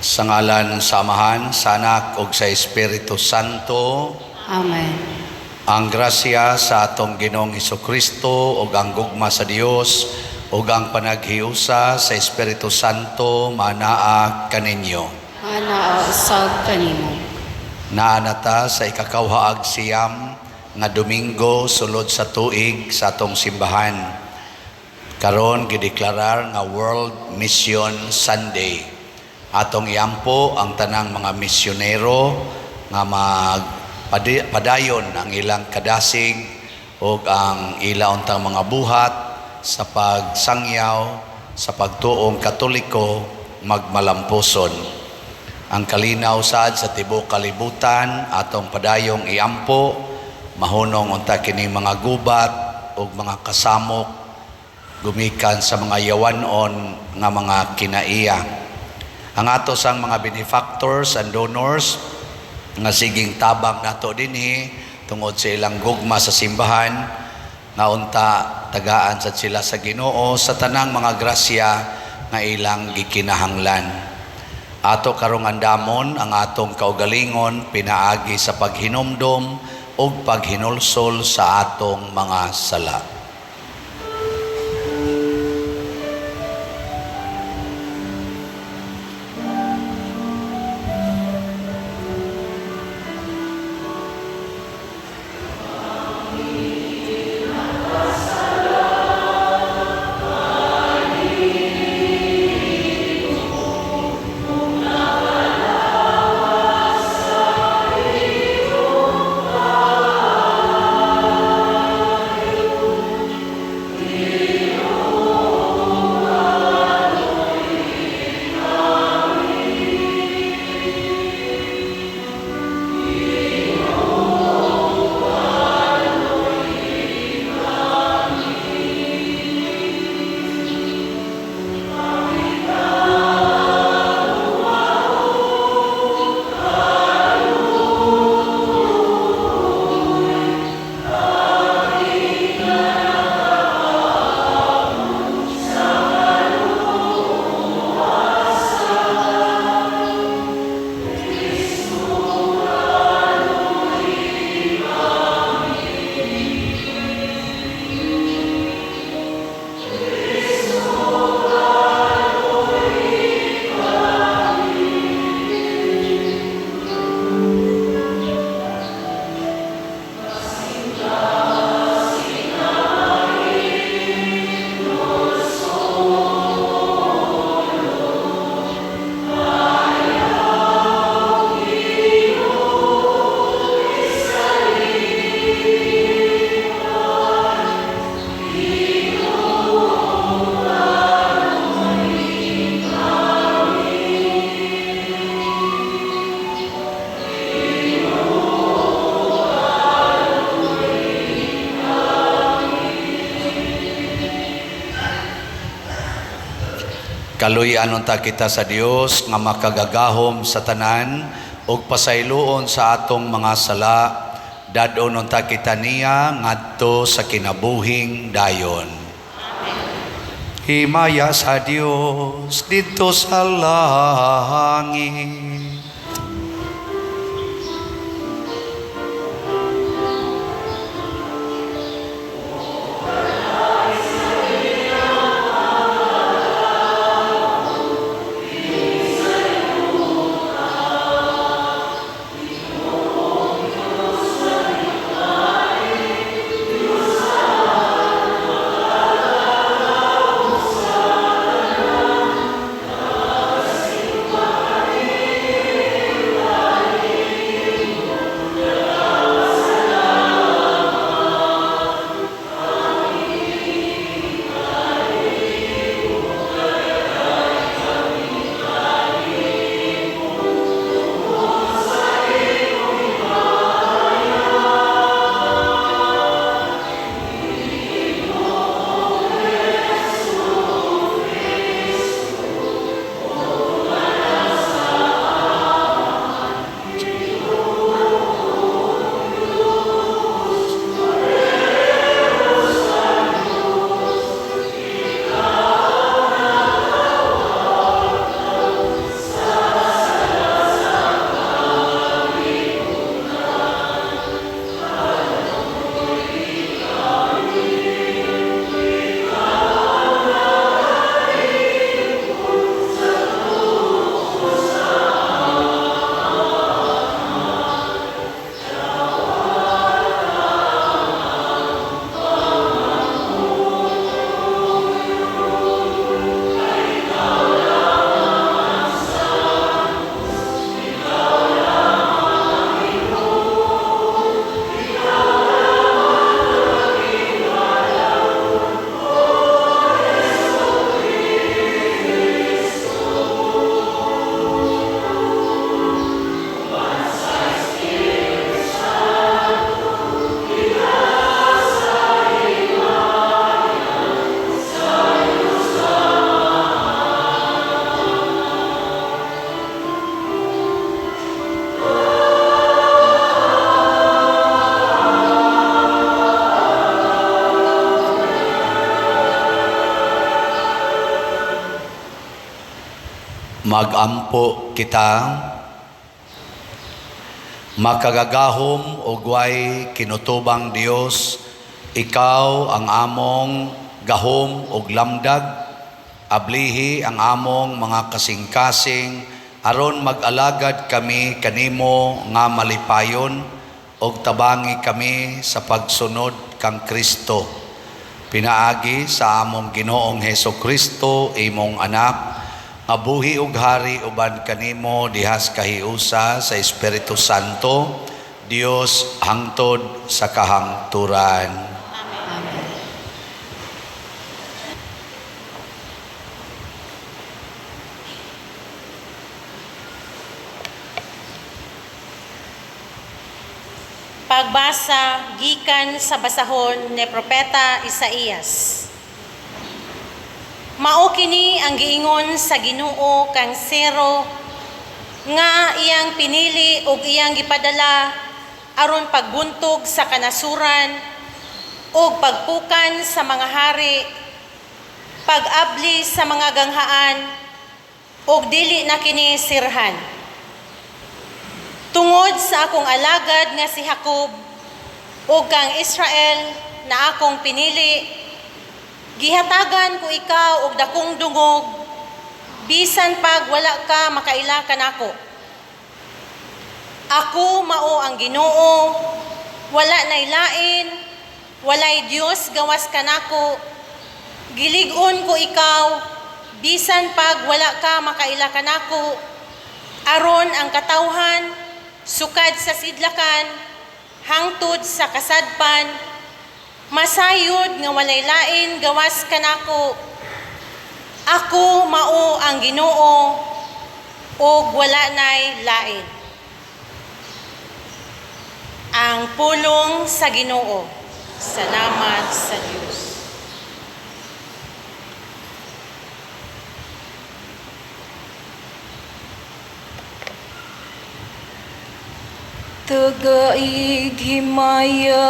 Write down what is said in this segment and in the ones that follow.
Sa ngalan sa Amahan, sa Anak ug sa Espiritu Santo. Amen. Ang grasya sa atong Ginoong Kristo ug ang gugma sa Dios ug ang panaghiusa sa Espiritu Santo manaa kaninyo. Manaa usab kanimo. Naa na ta sa ikakawhaag 9 nga Domingo sulod sa tuig sa atong simbahan. Karon gideklarar nga World Mission Sunday. Atong iampo ang tanang mga misyonero nga mag padayon ang ilang kadasig ug ang ila untang mga buhat sa pagsangyaw sa pagtuong Katoliko magmalampuson. Ang kalinaw sad sa tibuok kalibutan atong padayong iampo, mahunong unta kini mga gubat ug mga kasamok gumikan sa mga yawanon nga mga kinaiya. Ang ato sang mga benefactors and donors nga siging tabang nato dinhi tungod sa ilang gugma sa simbahan, nga unta tagaan sad sila sa Ginoo sa tanang mga grasya nga ilang gikinahanglan. Ato karong andamon ang atong kaugalingon pinaagi sa paghinumdom ug paghinulsol sa atong mga sala. Kaluy-an unta kita sa Dios nga makagagahom sa tanan ug pasayloon sa atong mga sala, dad-on unta kita niya ngadto sa kinabuhing dayon. Himaya sa Dios didto sa langit. Magampo kita. Makagagahom ug way kinutubang Dios, ikaw ang among gahom ug lamdag. Ablihi ang among mga kasing-kasing aron mag-alagad kami kanimo nga malipayon ug tabangi kami sa pagsunod kang Kristo. Pinaagi sa among Ginoong Heso Kristo, imong anak, nga buhi ug hari uban kanimo dihas kahiusa sa Espiritu Santo, Dios hangtod sa kahangturan. Amen. Pagbasa gikan sa basahon ni Propeta Isaías. Mao kini ang giingon sa Ginoo kang Sero nga iyang pinili ug iyang gipadala aron pagbuntog sa kanasuran ug pagpukan sa mga hari, pag-abli sa mga ganghaan ug dili na kini sirhan. Tungod sa akong alagad nga si Jacob ug kang Israel na akong pinili, gihatagan ko ikaw og dakong dungog, bisan pag wala ka makaila kanako. Ako mao ang Ginoo, wala nay lain, walay Dios gawas kanako. Gilig-on ko ikaw, bisan pag wala ka makaila kanako, aron ang katawhan sukad sa sidlakan hangtod sa kasadpan, masayod nga walay lain gawas kanako. Ako mao ang Ginoo ug wala nay lain. Ang pulong sa Ginoo. Salamat sa Dios. Tagaig himaya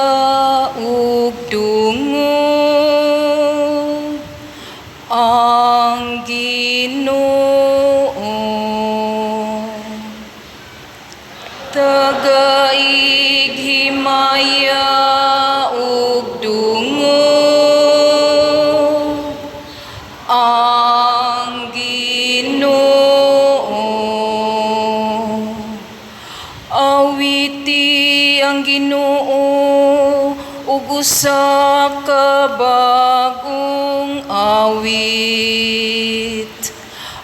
ug dungog ang Ginoo. Tagaig himaya ug dungog ang Ginoo. Awiti ang Ginoo ug usa ka bag-ong awit.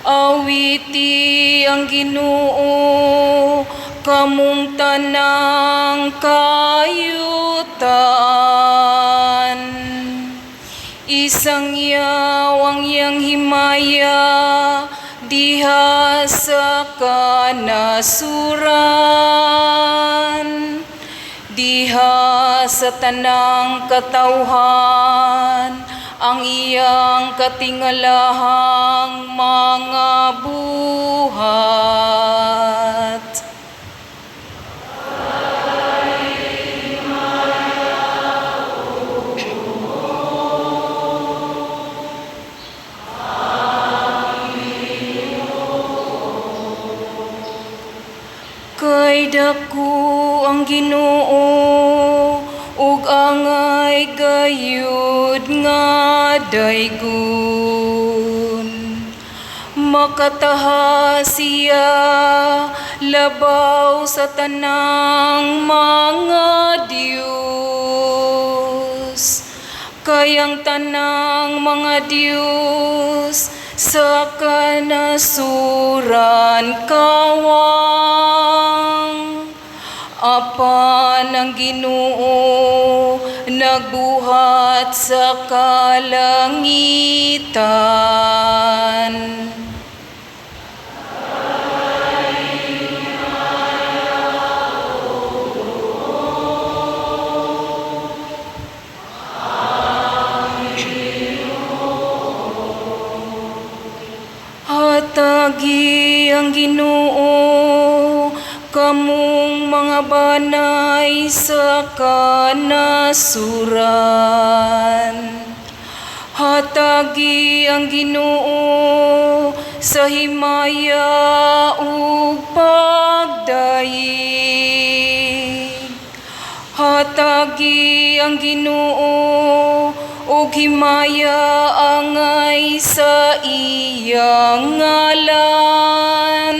Awiti ang Ginoo kamong tanang kayutaan. Isangyaw ang iyang himaya diha sa kanasuran, diha sa tanang katawhan ang iyang katingalahang mga buhat. Kay dako ang Ginoo ug angay gayud nga daygon. Makataha siya labaw sa tanang mga Dios. Kay ang tanang mga Dios sa kanasuran kawang, apan ang Ginoo nagbuhat sa kalangitan. Hatagi ang Ginoo kamong mga banay sa kanasuran. Hatagi ang Ginoo sa himaya ug pagdayeg. Hatagi ang Ginoo ug himaya angay sa iyang ngalan.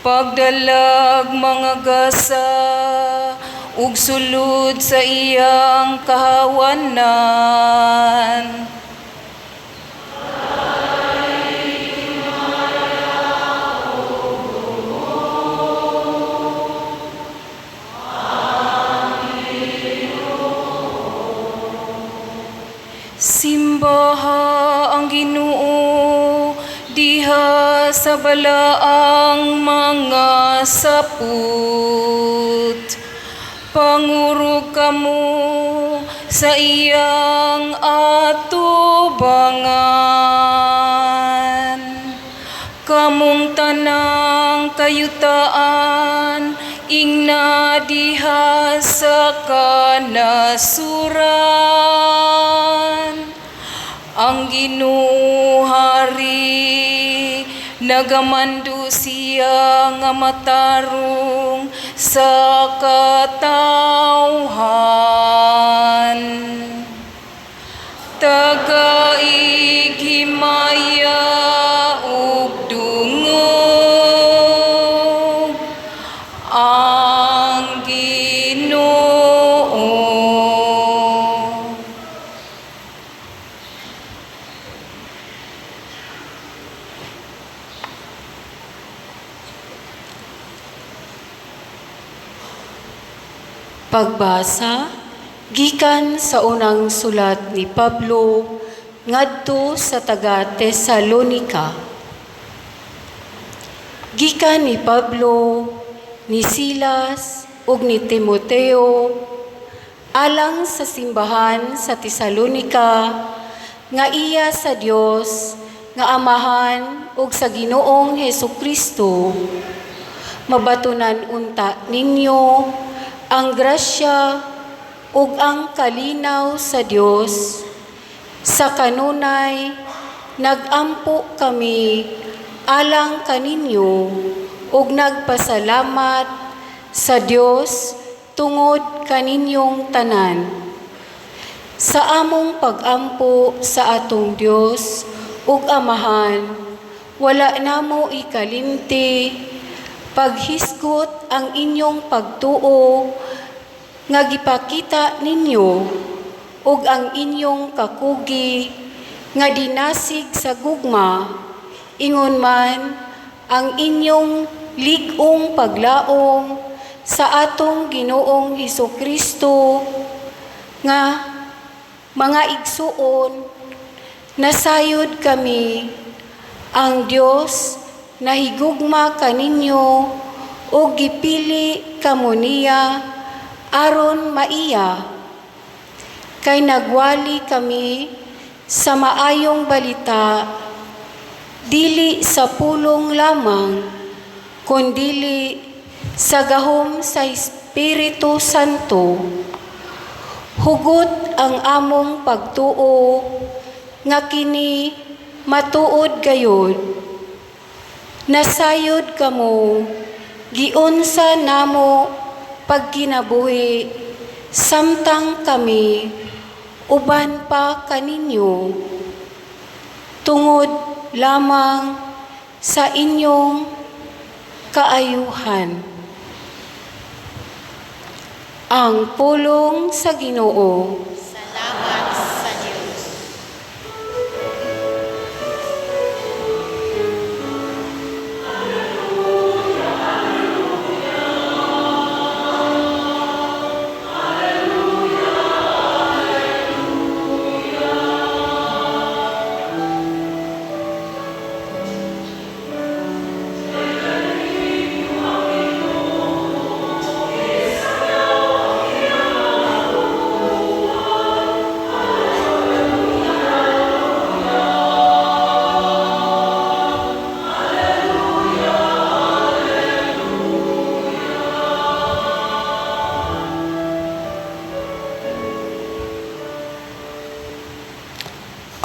Pagdalag mga gasa ug sulod sa iyang kahawanan. Simbaha ang Ginoo diha sa balaang mga saput. Pangurog kamo sa iyang atubangan. Kamong tanang kayutaan, ingna diha sa kanasuran. Ang Ginoo hari, nagamando siya nga matarong sa katawhan. Tagaig himaya ug dungog ang Ginoo. Pagbasa gikan sa unang sulat ni Pablo ngadto sa taga Tesalonika. Gikan ni Pablo, ni Silas ug ni Timoteo alang sa simbahan sa Tesalonika nga iya sa Dios nga Amahan ug sa Ginoong Hesukristo. Mabatunan unta ninyo ang grasya ug ang kalinaw sa Dios. Sa kanunay nagampo kami alang kaninyo ug nagpasalamat sa Dios tungod kaninyong tanan. Sa among pagampo sa atong Dios ug Amahan, wala namo ikalimti paghisgot ang inyong pagtuo nga gipakita ninyo ug ang inyong kakugi nga dinasig sa gugma, ingon man ang inyong lig-ong paglaom sa atong Ginoong Hesukristo nga mga igsuon, nasayod kami ang Dios nahigugma kaninyo ug gipili kamo niya aron maiya. Kay nagwali kami sa maayong balita, dili sa pulong lamang, kundili sa gahom sa Espiritu Santo. Hugot ang among pagtuo nga kini matuod gayud. Nasayod kamo, giunsa namo pagkinabuhi samtang kami uban pa kaninyo, tungod lamang sa inyong kaayuhan. Ang pulong sa Ginoo. Salamat sa Dios.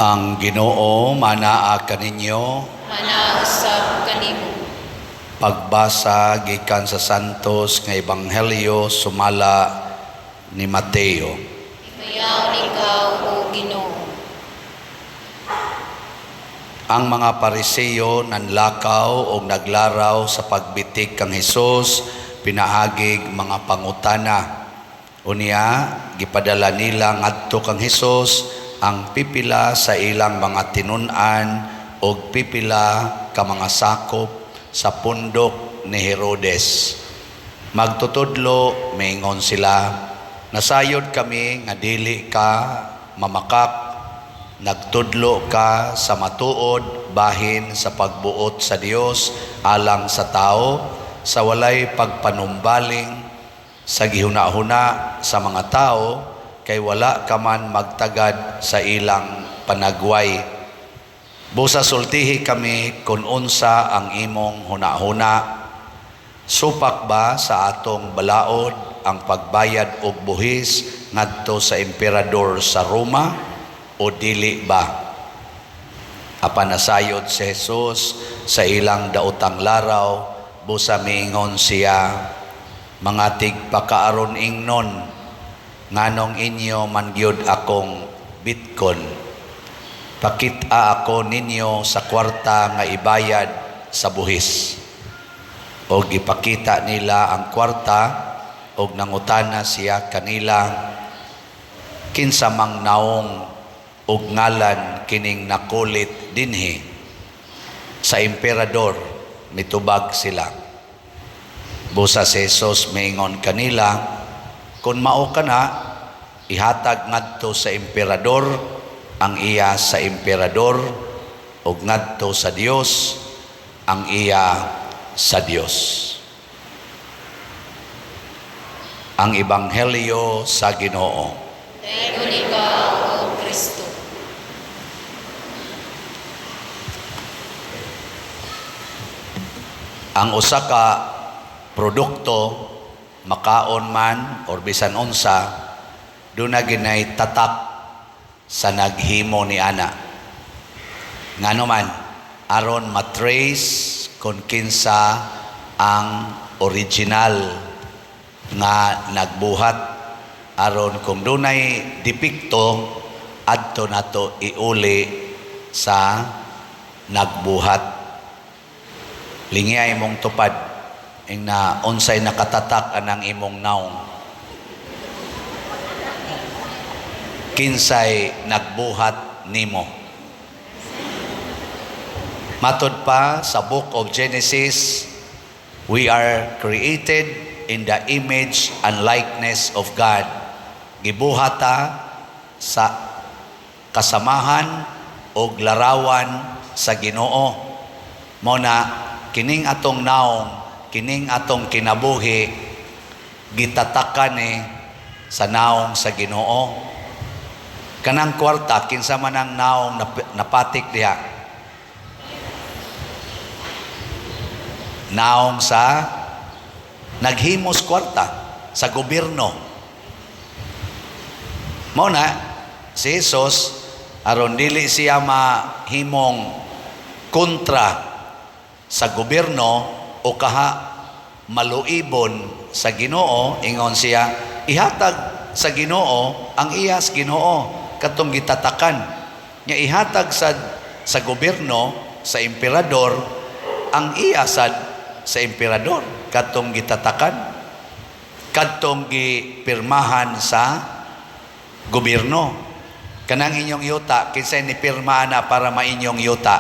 Ang Ginoo manaa kaninyo. Manausab kanimo. Pagbasa gikan sa Santos nga Ebanghelyo sumala ni Mateo. Himayaon ikaw, O Ginoo. Ang mga Pariseo nanlakaw og naglaraw sa pagbitik kang Hesus pinaagig mga pangutana. Unya gipadala nila ngadto kang Hesus ang pipila sa ilang mga tinun-an og pipila ka mga sakop sa pundok ni Herodes. Magtutudlo, miingon sila, "Nasayod kami nga dili ka mamakak, nagtudlo ka sa matuod bahin sa pagbuot sa Dios alang sa tao sa walay pagpanumbaling sa gihuna-huna sa mga tao, kay wala ka man magtagad sa ilang panagway. Busa sultihi kami kung unsa ang imong hunahuna. Supak ba sa atong balaod ang pagbayad og buhis ngadto sa emperador sa Roma o dili ba?" Apan nasayod si Jesus sa ilang daotang laraw, busa miingon siya, "Mga tigpakaaron ingnon, nganong inyo man gyud akong bitkon? Pakita ako ninyo sa kwarta nga ibayad sa buhis." Og ipakita nila ang kwarta, og nangutana siya kanila, "Kinsa mang naong og ngalan kining nakulit dinhi?" "Sa emperador," mitubag sila. Busa si Jesus miingon kanila, "Kung mao kana, ihatag ngadto sa emperador ang iya sa emperador ug ngadto sa Dios ang iya sa Dios." Ang Ebanghelyo sa Ginoo. Dayon ikaw, O Kristo. Ang usa ka produkto, makaon man or bisan unsa, duna ginay tatak sa naghimo ni ana. Ngano man? Aron matrace kung kinsa ang original nga nagbuhat, aron kung dunay depekto, adto nato iuli sa nagbuhat. Lingya imong tupad ing na unsay nakatatak anang imong naong. Kinsay nagbuhat nimo? Matod pa sa Book of Genesis, we are created in the image and likeness of God. Gibuhata sa kasamahan og larawan sa Ginoo. Mao na kining atong naong, kining atong kinabuhi, gitatakan ni sa naong sa Ginoo. Kanang kwarta, kinsa man ang naong napatik diha? Naong sa naghimos kwarta sa gobyerno. Mao na si Jesus, aron dili siya mahimong kontra sa gobyerno o kaha maluibon sa Ginoo, ingon siya, "Ihatag sa Ginoo ang iyas Ginoo," katong gitatakan nya. Ihatag sa gobyerno, sa emperador, ang iya sad sa emperador, katong gitatakan, kadtong gipirmahan sa gobyerno. Kanang inyong yuta, kinsay ni pirma na para mainyong yuta?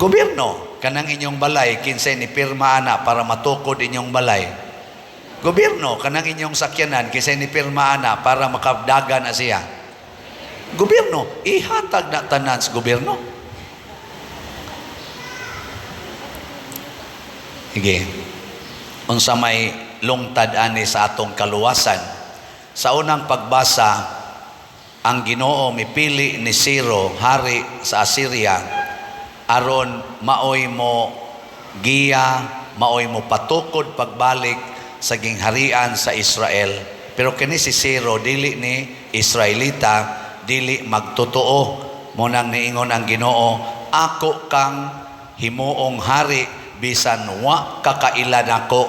Gobyerno. Kanang inyong balay, kinsay ni pirma na para matukod inyong balay? Gobyerno. Kanang inyong sakyanan, kinsay ni pirma na para makadagan na siya? Gobyerno. Ihatag na tanan sa gobyerno. Sige. Unsa may lungtad ani sa atong kaluwasan? Sa unang pagbasa, ang Ginoo mipili ni Ciro, hari sa Assyria, aron maoy mo giya, maoy mo patukod pagbalik sa gingharian sa Israel. Pero kini si Ciro dili ni Israelita, dili magtotoo. Mao nang niingon ang Ginoo, "Ako kang himuong hari bisan wa ka kaila nako."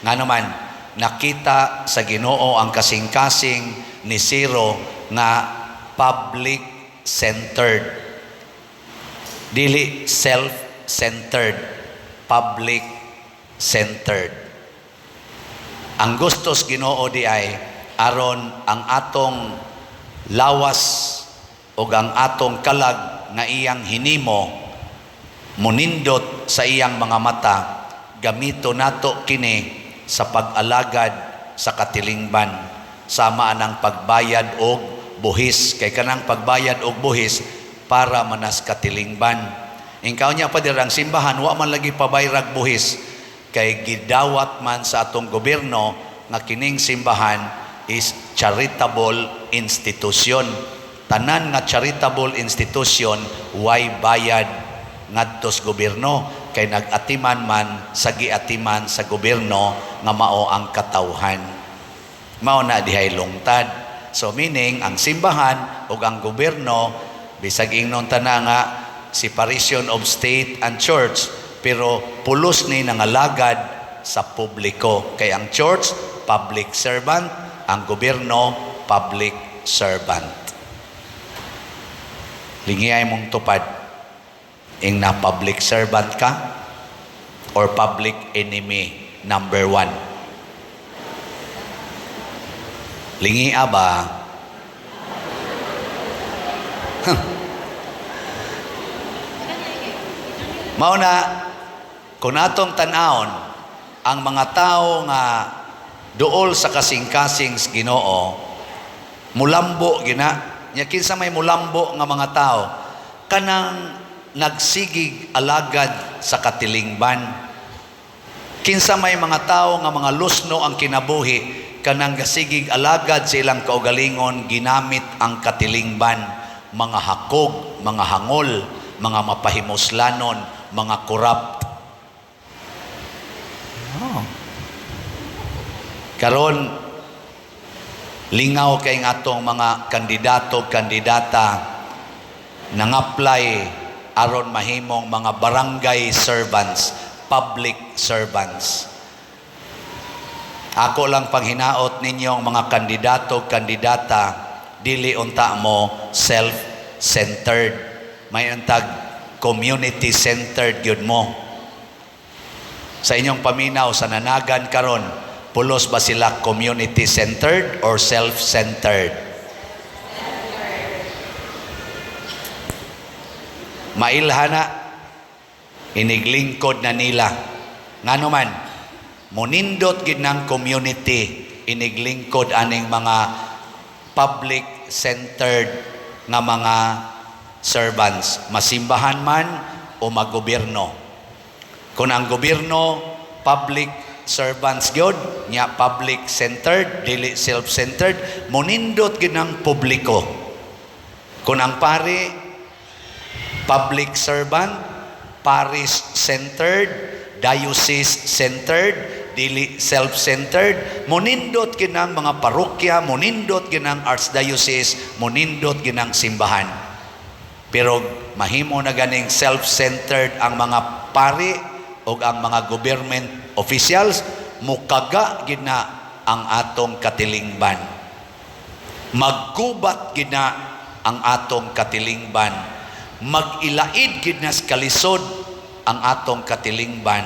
Ngano man, nakita sa Ginoo ang kasing-kasing ni Ciro nga public centered, dili self-centered, public centered. Ang gustos Ginoo diay, aron ang atong lawas ug ang atong kalag nga iyang hinimo munindot sa iyang mga mata, gamito nato kini sa pag-alagad sa katilingban, sama anang pagbayad og buhis, kay kanang pagbayad og buhis para manas katilingban. Inkaw niya, pader, ang simbahan wa man lagi pabayrag buhis kay gidawat man sa atong gobyerno nga kining simbahan is charitable institution. Tanan nga charitable institution way bayad ngadto sa gobyerno kay nag-atiman man sa giatiman sa gobyerno nga mao ang katawhan. Mao na dihay lungtad. So meaning, ang simbahan ug ang gobyerno, bisag ingnon tana nga separation of state and church, pero pulos ni nangalagad sa publiko kay ang church public servant, ang gobyerno public servant. Lingiyay mong tupad ing na public servant ka or public enemy number one. Lingia ba? Huh. Mao na, kung atong tan-awon ang mga tao nga duol sa kasing-kasing sa Ginoo, mulambo gina nya. Kinsa may mulambo nga mga tao? Kanang nagsigig alagad sa katilingban. Kinsa may mga tao nga mga lusno ang kinabuhi? Kanang gasigig alagad sa ilang kaugalingon ginamit ang katilingban, mga hakog, mga hangol, mga mapahimuslanon, mga corrupt. Oh. Karon lingaw kay nga atong mga kandidato, kandidata nang-apply aron mahimong mga barangay servants, public servants. Ako lang panghinaot ninyong mga kandidato, kandidata, dili unta mo self-centered. May untag community-centered gyud mo. Sa inyong paminaw sa nanagan karon, pulos ba sila community-centered or self-centered? Mailha na, iniglingkod na nila. Ngano man, munindot gid ng community iniglingkod aning mga public-centered nga mga servants, masimbahan man o magobyerno. Kung ang gobyerno public servants gyud nya, public-centered, dili self-centered, munindot gid ng publiko. Kung ang pari public servant, parish-centered, diocese-centered, dili self-centered, munindot ginang mga parokya, munindot ginang archdiocese, munindot ginang simbahan. Pero mahimo na ganing self-centered ang mga pari o ang mga government officials, mukaga gina ang atong katilingban. Maggubat gina ang atong katilingban. Mag-ilaid gid na sa kalisod ang atong katilingban.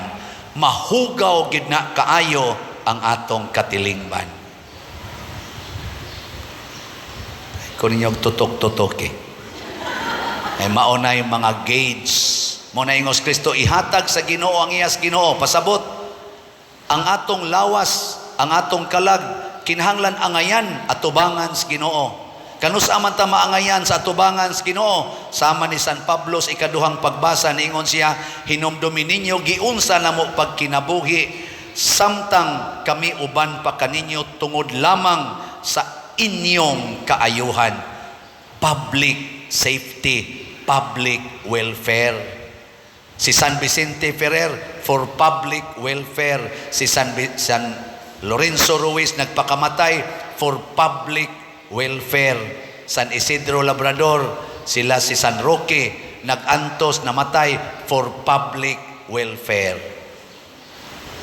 Mahugaw gid na kaayo ang atong katilingban. Kung ninyong tutok-tutok eh. Ay mao na yung mga gauge. Mao na ingos Kristo, ihatag sa Ginoo ang iyas Ginoo. Pasabot, ang atong lawas, ang atong kalag, kinahanglan angayan atubangan sa Ginoo. Kanus-a man ta maangayan sa atubangan sa Ginoo? Sama ni San Pablo sa ikaduhang pagbasa, niingon siya, "Hinumdumi ninyo giunsa namo pagkinabuhi samtang kami uban pa kaninyo tungod lamang sa inyong kaayuhan." Public safety, public welfare. Si San Vicente Ferrer for public welfare. Si San Lorenzo Ruiz nagpakamatay for public welfare. San Isidro Labrador, sila si San Roque, nag-antos, namatay for public welfare.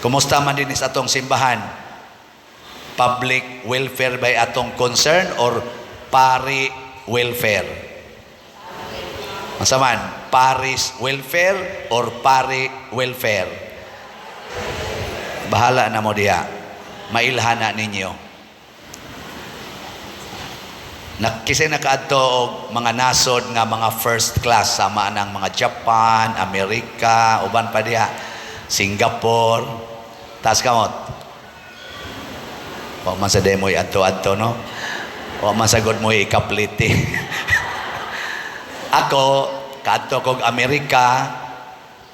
Kumusta man din sa atong simbahan? Public welfare by atong concern or pari welfare? Unsa man? Parish welfare or pari welfare? Bahala na mo diha. Mailhan na ninyo. Kasi nakaadto og mga nasod nga mga first class sama ng mga Japan, Amerika, uban pa diha, Singapore. Taas kamot. Wa man sa demoy adto-adto, no. Wa man sagod mo ikapliti. Ako kaadto kog Amerika,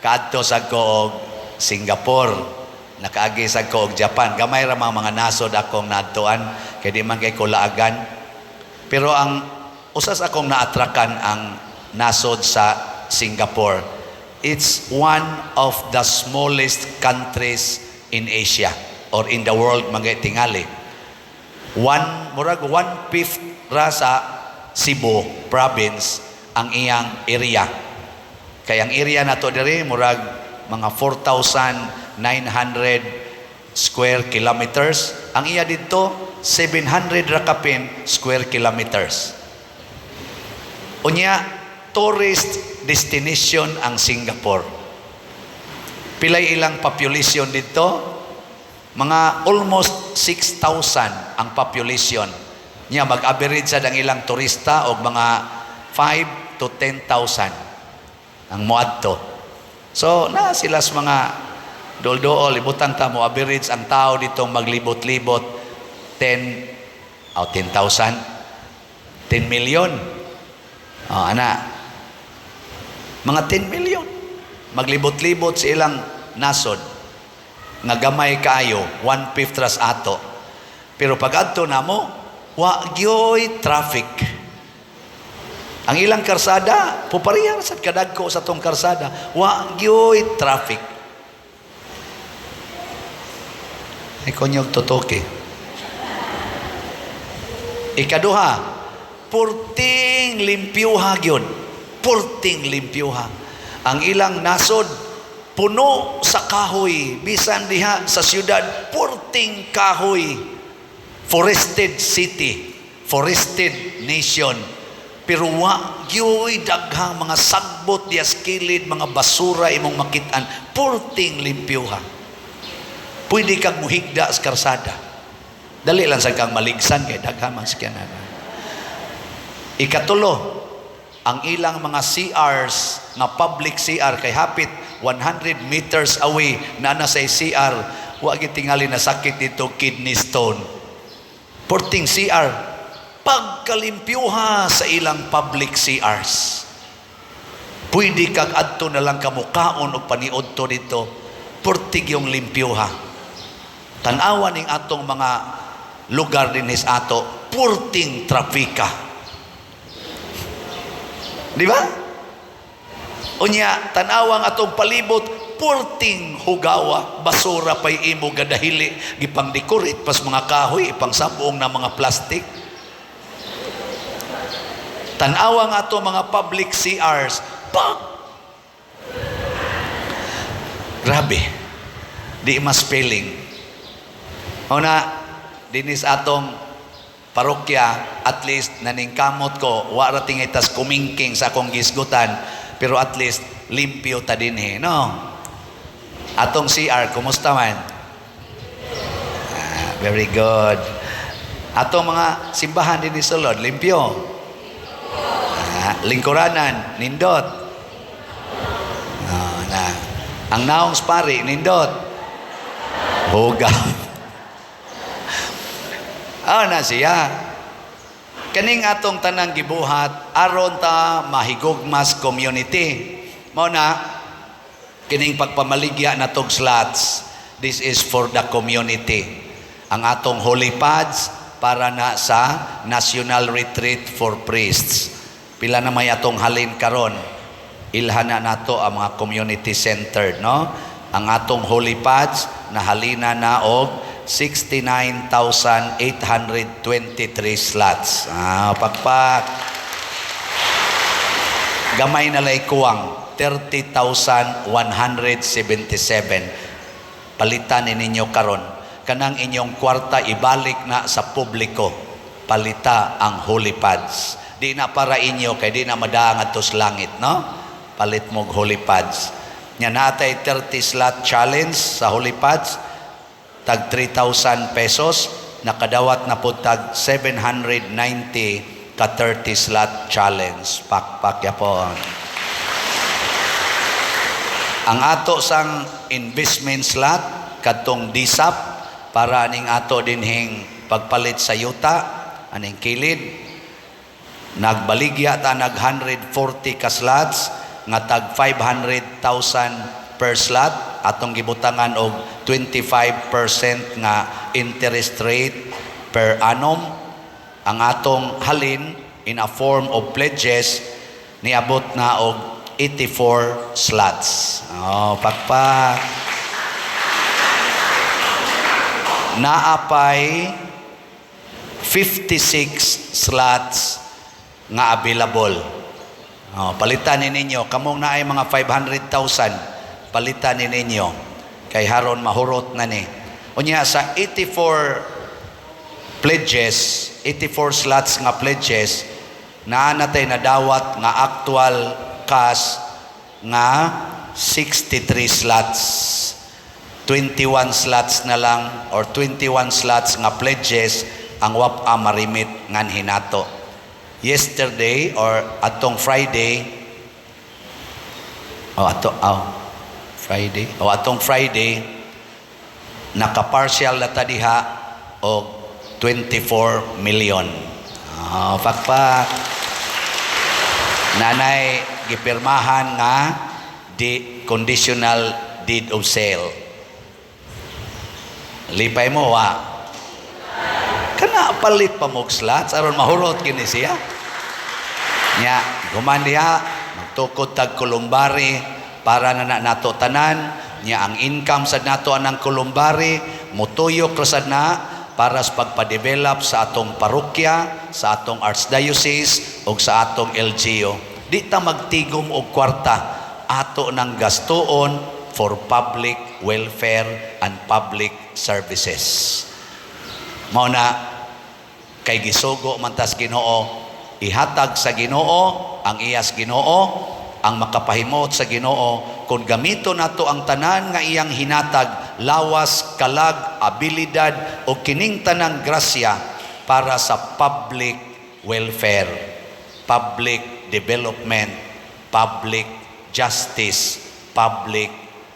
kaadto sa ko og Singapore, nakaagi sa ko og Japan. Gamay ra mga nasod akong naadtuan kay di man kay kulaagan. Pero ang usas akong naatrakan ang nasod sa Singapore. It's one of the smallest countries in Asia or in the world mga tingali. One murag one-fifth ra sa Cebu province ang iyang area. Kay ang area nato diri murag mga 4,900 square kilometers. Ang iya didto 700 ra kapin square kilometers. Unya, tourist destination ang Singapore. Pilay ilang population dito? Mga almost 6,000 ang population. Nya mag-average sad ang ilang turista og mga 5 to 10,000 ang moadto. So, na sila sa mga dol-dool, ibutang ta mo average ang tao dito maglibot-libot 10 oh, 10,000, 10 million. Oh, ana. Mga 10 million maglibot-libot sa ilang nasod nga gamay kaayo, one-fifth ras ato. Pero pag adto namo, wa gyoy traffic. Ang ilang karsada, pupareha sad kadagko sa tong karsada, wa gyoy traffic. Ay konyog tutoke. Ikaduha, purting limpyuha gyud. Purting limpyuha. Ang ilang nasod puno sa kahoy, bisan diha sa syudad purting kahoy. Forested city, forested nation. Pero wa gyoy daghang mga sagbot diha sa kilid, mga basura imong makit-an, purting limpyuha. Pwede kang muhigda sa karsada. Dali lang sa kang maligsan kay daghan man sakyanan. Ikatulo, ang ilang mga CRs nga public CR kay hapit 100 meters away na na sa CR, wa gyud tingali na sakit dito kidney stone. Porting CR, pagkalimpyuha sa ilang public CRs. Pwede kag adto na lang kamukaon og paniudto dito, portig yung limpyuha. Tan-awa ning atong mga lugar dinhi sa ato, purting trafika. Di ba? Unya, tan-awang atong palibot, purting hugawa, basura pa'y imo gadahili, gipang decorate pas mga kahoy, ipang sabong na mga plastic. Tan-awang ato mga public CRs, pag grabe, di mas spelling. Una, dinis atong parokya, at least naningkamot ko, wa ra tingay tas kumingking sa akong gisgutan, pero at least limpyo ta dinhi, no? Atong CR, kumusta man? Ah, very good. Atong mga simbahan dinhi sulod, limpyo. Ah, lingkuranan, nindot. Ah, na. Ang naong pari, nindot. Hugaw. Ah, na siya. Kaning atong tanang gibuhat aron ta mahigugmas community. Mao na kining pagpamaligya natog slots, this is for the community. Ang atong holy pads para na sa National Retreat for Priests. Pila na may atong halin karon. Ilhan na nato ang mga community centered, no? Ang atong holy pads nahalina na og 69,823 slots. Ah, pakpak. Gamay na lay kuwang, 30,177. Palitan ni ninyo karon. Kanang inyong kwarta, ibalik na sa publiko. Palita ang holy pads. Di na para inyo kay di na madaang adto sa langit, no? Palit mo og holy pads. Nya natay 30 slot challenge sa holy pads, tag 3,000 pesos, nakadawat na po tag 790 ka 30 slot challenge. Pakpak yapon. Ang ato sang investment slot kadtong DSAP para aning ato dinhing pagpalit sa yuta aning kilid, nagbaligya ta nag 140 ka slots nga tag 500,000 per slot, atong gibutangan og 25% nga interest rate per annum. Ang atong halin in a form of pledges niabot na og 84 slots. Oh, pakpak. Naapay 56 slots nga available. Oh, palitan ni ninyo. Kamong naay mga 500,000, palitan ni ninyo. Kay haron mahurot na ni. Unya sa 84 pledges, 84 slots nga pledges, naa natay nadawat nga actual cash nga 63 slots. 21 slots na lang or 21 slots nga pledges ang wapa marimit ngan hinato. Yesterday or atong Friday, oh, ato, oh, Friday, oh, atong Friday, naka-partial na ta diha og 24 million. Oh, pakpak. Nanay gipirmahan nga di conditional deed of sale. Lipay mo wa. Kana palit pa mo og slots aron mahurot kini siya. Nya, human diha magtukod tag columbary para na nato tanan. Nya ang income sad nato anang columbary mutuyok ra sad na para sa pagpa-develop sa atong parokya, sa atong archdiocese ug sa atong LGU. Di ta magtigom og kwarta, ato nang gastuon for public welfare and public services. Mao na kay gisugo man tas Ginoo, ihatag sa Ginoo ang iyas Ginoo, ang makapahimot sa Ginoo kung gamito nato ang tanan nga iyang hinatag, lawas, kalag, abilidad o kining tanang grasya para sa public welfare, public development, public justice, public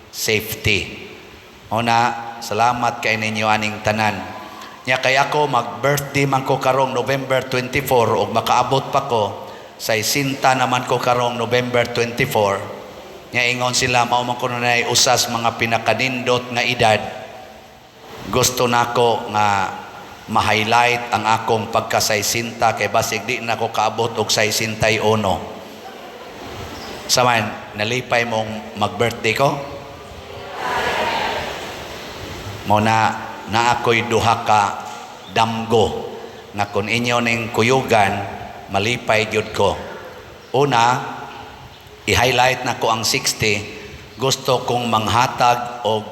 safety. Una, salamat kay ninyo aning tanan. Nya kay ako mag-birthday man ko karong November 24 ug makaabot pa ko sa isinta naman ko karong November 24. Nya ingon sila mao man kuno nay usas mga pinakanindot nga edad. Gusto nako nga ma-highlight ang akong pagkasaysinta kay basig di na ko kaabot og 61. Saman, nalipay mong mag-birthday ko? Mo na na ako'y duha ka damgo nga kung inyo ning kuyugan, malipay gyud ko. Una, i-highlight na ko ang 60. Gusto kong manghatag og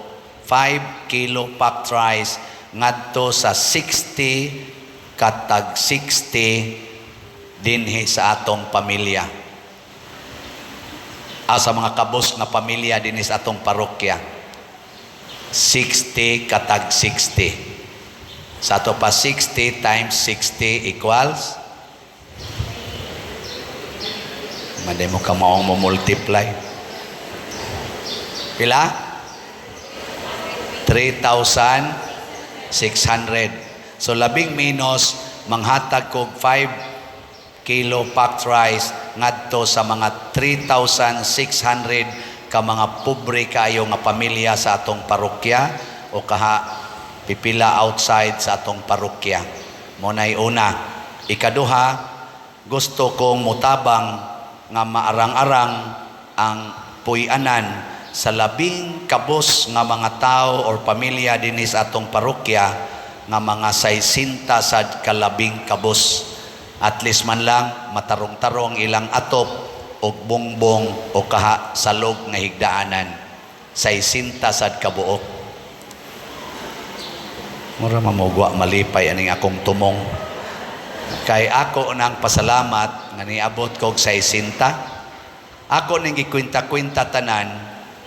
5 kilo packed rice ngadto sa 60 katag 60 dinhi sa atong pamilya. Ah, sa mga kabus nga pamilya dinhi sa atong parokya. 60 katag 60. Sa ato pa, 60 times 60 equals? Maday mo ka maong mo multiply. Pila? 3,600. So labing minus manghatag kog 5 kilo packed rice ngadto sa mga 3,600 ka mga pobre kaayo nga pamilya sa atong parokya o kaha pipila outside sa atong parokya. Mo nay una. Ikaduha, gusto kong mutabang nga maarang-arang ang puy-anan sa labing kabos nga mga tao or pamilya dinhi sa atong parokya nga mga 60 sad kalabing kabos. At least man lang matarong-tarong ilang atop og bongbong o kaha salog nga higdaanan. 60 sad kabuok. Mura mamugwa malipay aning akong tumong. Kay ako nang pasalamat nga niabot kog 60. Ako ning gikwenta-kwenta tanan,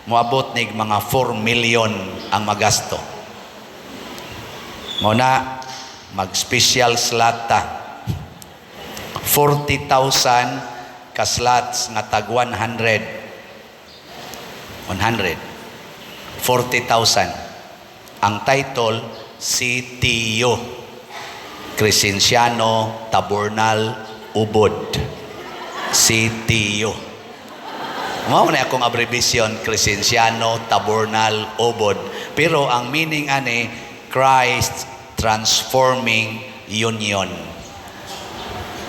moabot nig mga 4 million ang magasto. Mao na mag-special slot ta. 40,000 ka slots nga tag 100. 100. 40,000. Ang title, CTU. Crescenciano Tabornal Ubod. CTU. Mao na akong abbreviation, Crescenciano Tabornal Ubod. Pero ang meaning ani, Christ Transforming Union.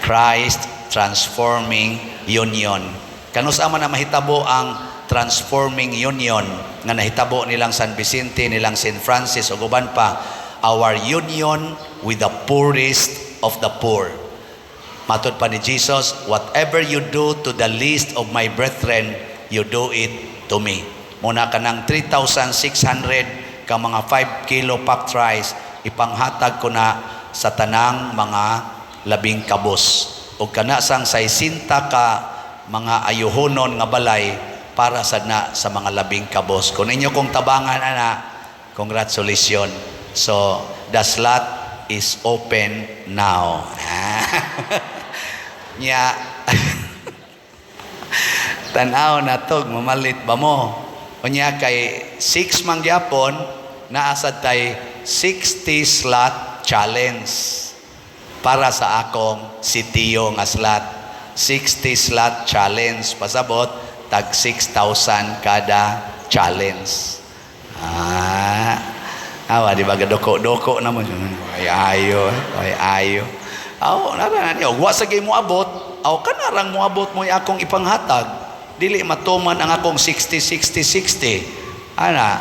Christ Transforming Union. Kanus-a man na mahitabo ang Transforming Union nga nahitabo nilang San Vicente, nilang St. Francis ug uban pa, our union with the poorest of the poor. Matod pa ni Jesus, "Whatever you do to the least of my brethren, you do it to me." Muna kanang 3,600 ka mga 5 kilo packed rice, ipanghatag ko na sa tanang mga labing kabos. O kana sang 60 ka mga ayuhonon nga balay para sa na sa mga labing kabos. Kung inyo kong tabangan ana, congratulations. So, the slot is open now. Nya, tanaw na to, mamalit ba mo? Unya kay 6 man gyapon, naa sad tay 60 slot challenge para sa akong sitiyo nga slot. 60 slot challenge. Pasabot, tag 6,000 kada challenge. Ah, awa, di ba gadoko-doko naman? Ay ayo, ay ayo. Aw, nara na niyo. Wa sa mo abot, aw kanarang mo abot mo akong ipanghatag. Dili matuman ang akong 60 60 60. Ana.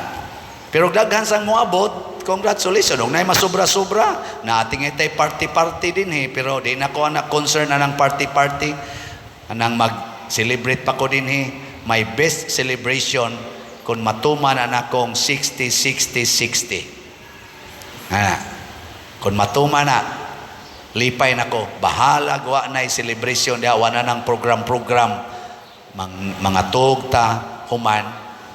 Pero daghan sang moabot, congratulations. Ug nay masobra-sobra, naating itay party-party din eh. Pero di na ko anak concern na ng party-party. Anang mag-celebrate pa ko din eh. My best celebration kung matuman ang akong 60 60 60. Ana. Kung matuman na, lipay nako, bahala wa na celebration diha, wa na ng program-program. Mga tugta human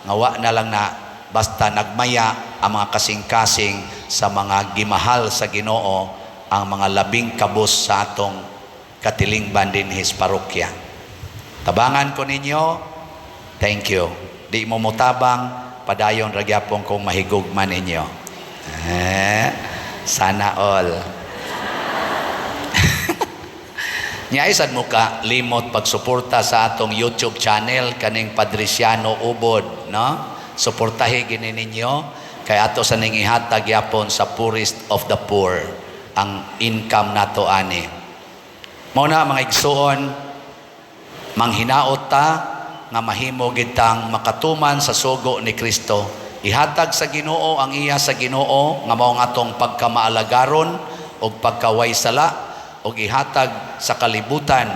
nga wa na lang na basta nagmaya ang mga kasing-kasing sa mga gimahal sa Ginoo, ang mga labing kabos sa atong katilingban dinhi sa parokya. Tabangan ko ninyo, thank you. Di mo mutabang, padayon ra gyapon kong mahigugma ninyo. Eh, sana all. Nya sad mo ka limot pagsuporta sa atong YouTube channel kaning Padriciano Ubod, no? Suportahi gini ninyo kay ato sa ning ihatag yapon sa poorest of the poor ang income nato ani. Mao na, mga igsuon, manghinaot ta nga mahimo gitang makatuman sa sugo ni Kristo. Ihatag sa Ginoo ang iya sa Ginoo nga mao ang atong pagkamaalagaron ug pagkaway sala, ug ihatag sa kalibutan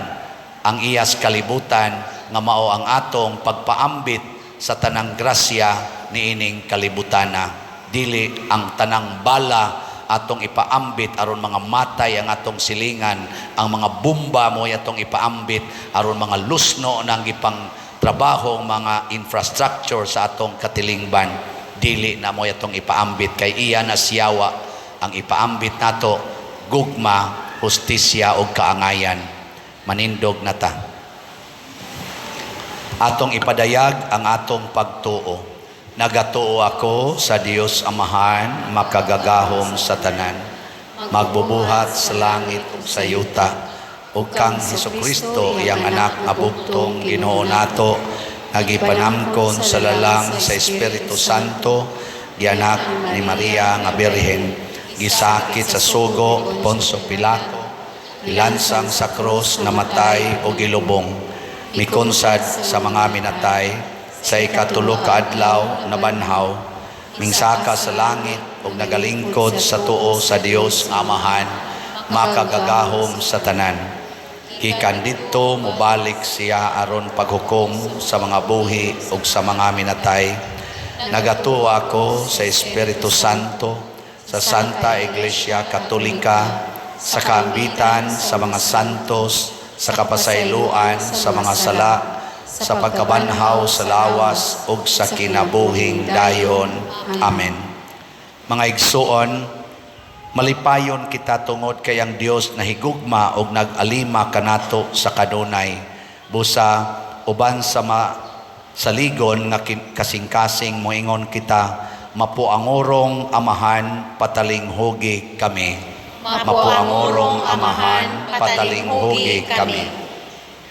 ang iyas kalibutan nga mao ang atong pagpaambit sa tanang grasya niining kalibutana. Dili ang tanang bala atong ipaambit aron mga matay ang atong silingan, ang mga bomba mo atong ipaambit aron mga lusno ng gipang trabaho mga infrastructure sa atong katilingban. Dili na mo atong ipaambit kay iya na siyawa. Ang ipaambit nato, gugma, hustisya ug kaangayan. Manindog na ta. Atong ipadayag ang atong pagtuo. Nagatuo ako sa Dios Amahan, makagagahom sa tanan, magbubuhat sa langit ug sa yuta, ug kang Hesukristo, iyang anak nga bugtong Ginoo nato, nga gipanamkon sa lalang sa Espiritu Santo, gianak ni Maria nga Birhen, gisakit sa sugo Poncio Pilato, gilansang sa krus, namatay o gilubong, mikonsad sa mga minatay, Sa ikatulo ka adlaw nabanhaw, mingsaka sa langit ug nagalingkod sa tuo sa Dios nga Amahan, makagagahom sa tanan. Gikan didto mobalik siya aron paghukom sa mga buhi ug sa mga minatay. Nagatuo ako sa Espiritu Santo, sa Santa Iglesia Katolika, sa kaambitan sa mga santos, sa kapasayloan sa mga sala, sa pagkabanhaw sa lawas ug sa kinabuhing dayon. Amen. Mga igsuon, malipayon kita tungod kay ang Dios nahigugma og nag-alima kanato sa kanunay. Busa uban sa saligon nga kasing-kasing moingon kita, Mapuangorong Amahan, patalinghugi kami. Mapuangorong Amahan, patalinghugi kami.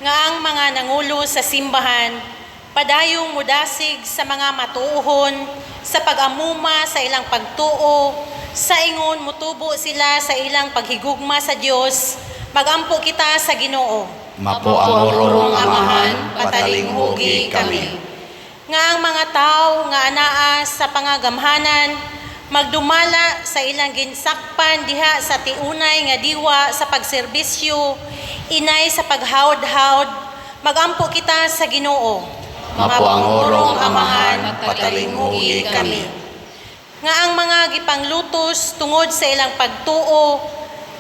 Nga ang mga nangulo sa simbahan, padayong mudasig sa mga matuohon, sa pag-amuma sa ilang pagtuo, sa ingon mutubo sila sa ilang paghigugma sa Dios, magampo kita sa Ginoo. Mapuangorong Amahan, patalinghugi kami. Nga ang mga tao nga anaa sa pangagamhanan, magdumala sa ilang ginsakpan diha sa tiunay nga diwa sa pagserbisyo, inay sa paghawd-hawd, magampo kita sa Ginoo. Mapuangorong Amahan, patalinghugi kami. Nga ang mga gipanglutos tungod sa ilang pagtuo,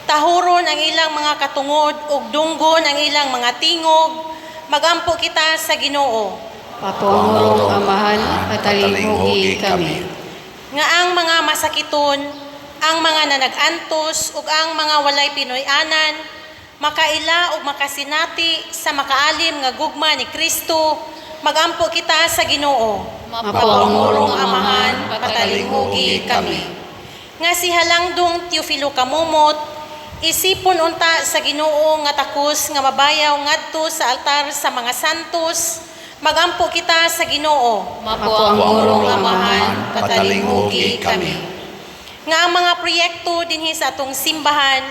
tahuron ang ilang mga katungod ug dunggon ang ilang mga tingog, magampo kita sa Ginoo. Mapuangorong Amahan, patalinghugi kami. Nga ang mga masakiton, ang mga nanagantos ug ang mga walay Pinoy-anan, makaila ug makasinati sa makaalim nga gugma ni Kristo, magampo kita sa Ginoo. Mapuangorong Amahan, patalinghugi kami. Nga si Halangdong Teofilo Kamumot, isipon unta sa Ginoo nga takos nga mabayaw ngadto sa altar sa mga santos, magampo kita sa Ginoo. Mapuangorong Amahan, patalinghugi kami. Nga ang mga proyekto dinhi sa atong simbahan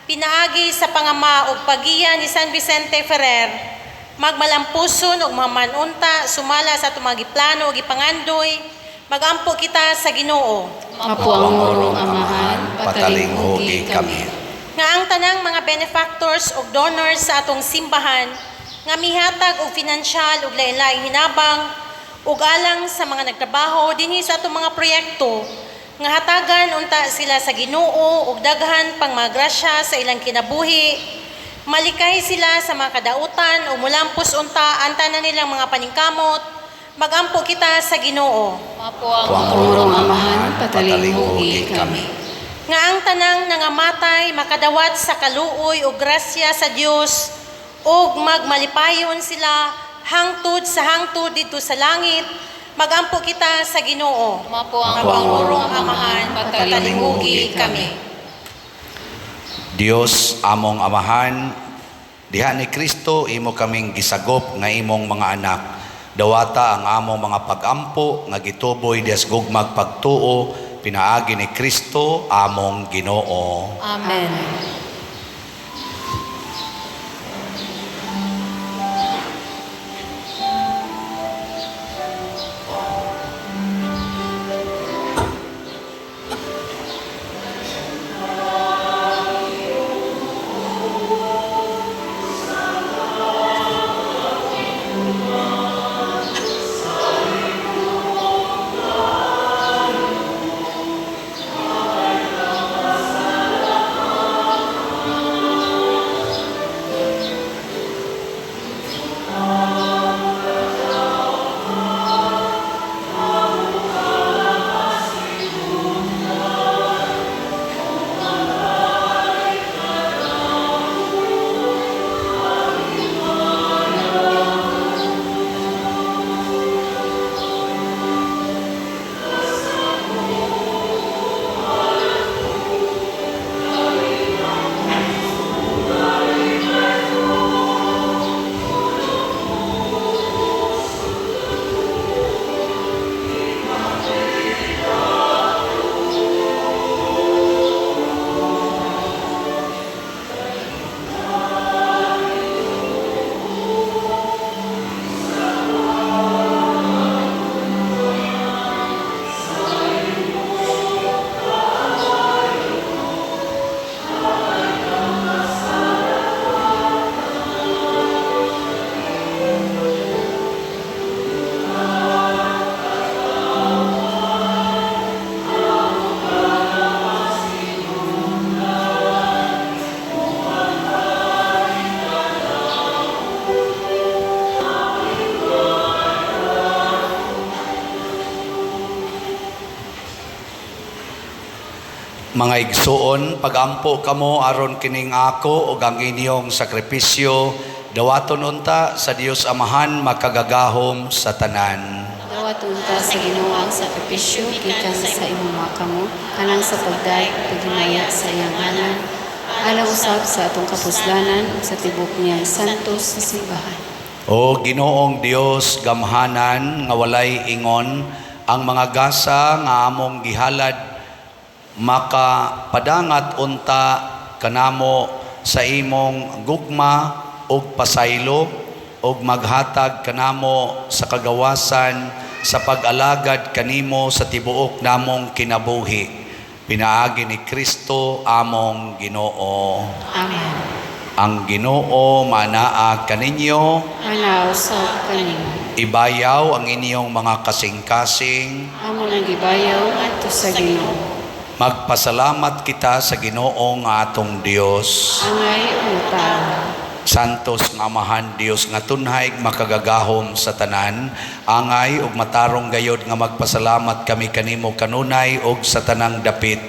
pinaagi sa pangama ug pagiya ni San Vicente Ferrer, magmalampuson ug mamanunta sumala sa atong mga giplano ug gipangandoy, magampo kita sa Ginoo. Mapuangorong Amahan, patalinghugi kami. Nga ang tanang mga benefactors ug donors sa atong simbahan nga mihatag og finansyal ug lain-laing hinabang ug alang sa mga nagtrabaho dinhi sa atong mga proyekto, nga hatagan unta sila sa Ginoo ug daghan pang mga grasya sa ilang kinabuhi, malikay sila sa mga kadautan ug mulampos unta ang tanan nilang mga paningkamot, magampo kita sa Ginoo. Mapuangorong Amahan, patalinghugi kami. Nga ang tanang nangamatay makadawat sa kaluoy ug grasya sa Dios ug magmalipayon sila hangtod sa hangtod didto sa langit, magampo kita sa Ginoo. Mapuangorong Amahan, patalinghugi kami. Dios among Amahan, diha ni Kristo imo kaming gisagop nga imong mga anak. Dawata ang among mga pagampo nga gituboy dias gugmag pagtuo pinaagi ni Kristo among Ginoo. Amen. Mga igsuon, pagampo kamo aron kining ako ug ang inyong sakripisyo dawaton unta sa Dios Amahan makagagahom sa tanan. Dawat unta sa Ginoo ang sakripisyo gikan sa imong mga kamot, alang sa pagdayeg ug paghimaya sa iyang ngalan, alang usab sa atong kapuslanan ug sa tibok niyang santos sa simbahan. O Ginoong Dios, gamhanan nga walay ingon ang mga gasa nga among gihalad makapadangat unta kanamo sa imong gugma ug pasaylo ug maghatag kanamo sa kagawasan sa pag-alagad kanimo sa tibuok namong kinabuhi, pinaagi ni Kristo among Ginoo. Amen. Ang Ginoo manaa kaninyo. Manaa usab kanimo. Ibayaw ang inyong mga kasing-kasing. Amo nang gibayaw ngadto sa Ginoo. Magpasalamat kita sa Ginoo nga atong Dios. Angay unta. Santos nga Amahan Dios nga tunhay makagagahom sa tanan, angay ug matarong gayod nga magpasalamat kami kanimo kanunay ug sa tanang dapit.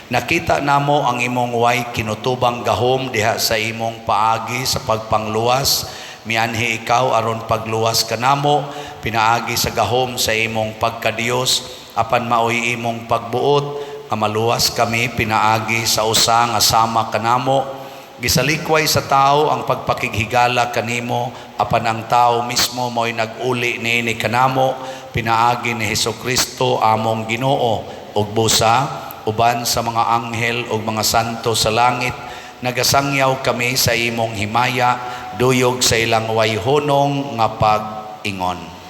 Nakita namo ang imong way kinutubang gahom diha sa imong paagi sa pagpangluwas. Mianhi ikaw aron pagluwas kanamo pinaagi sa gahom sa imong pagkadiyos, apan maoy imong pagbuot nga maluwas kami pinaagi sa usa nga sama kanamo.Gisalikway sa tao ang pagpakighigala kanimo, apan ang tao mismo mo'y nag-uli niini kanamo pinaagi ni Hesukristo among Ginoo. Ug busa uban sa mga anghel ug mga santo sa langit, nagasangyaw kami sa imong himaya, duyog sa ilang wayhunong nga pag-ingon.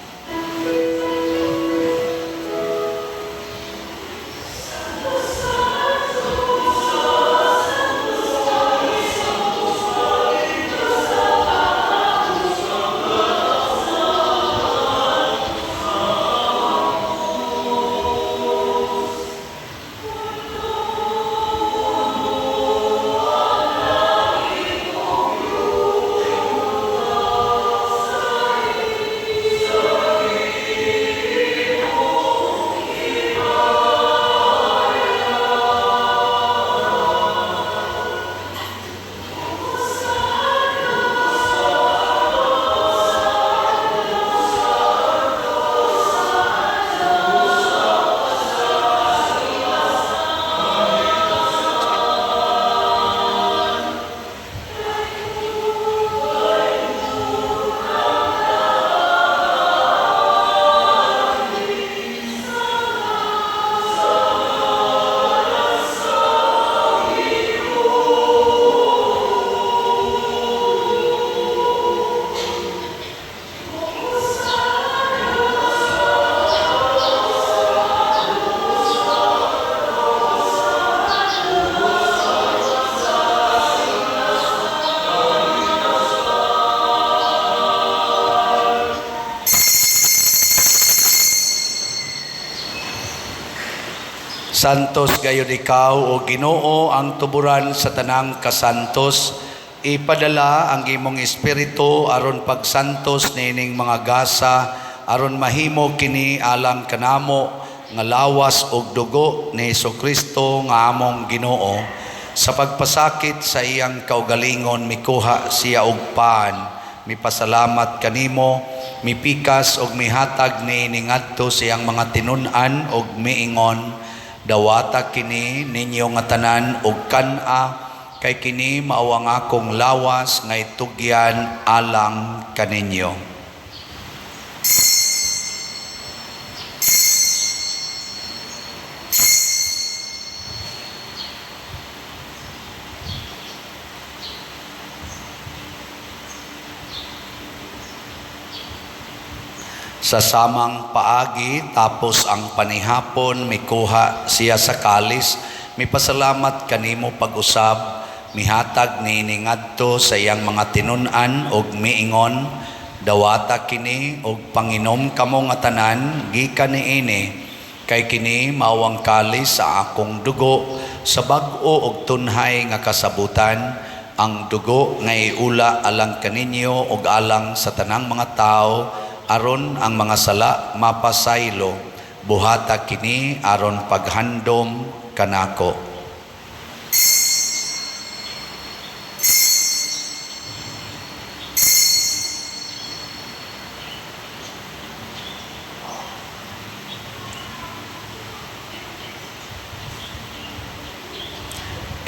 Santos gayud ikaw, o Ginoo, ang tuburan sa tanang kasantos. Ipadala ang imong espiritu aron pagsantos niining mga gasa, aron mahimo kini alang kanamo nga lawas ug dugo ni Hesukristo nga among Ginoo. Sa pagpasakit sa iyang kaugalingon, mikuha siya og pan, mipasalamat kanimo, mipikas og mihatag niini ngadto sa iyang mga tinun-an og miingon: "Dawata kini ninyo nga tanan og kan-a, kay kini mao ang akong lawas nga itugyan alang kaninyo." Sa samang paagi, tapos ang panihapon, mikuha siya sa kalis, mipasalamat kanimo pag-usab, mihatag niini ngadto sa iyang mga tinun-an og miingon: "Dawata kini og panginom kamo nga tanan gikan niini, kay kini mao ang kalis sa akong dugo sa bag-o og tunhay nga kasabutan, ang dugo nga iula alang kaninyo ug alang sa tanang mga tawo aron ang mga sala mapasaylo. Buhata kini aron paghandom kanako."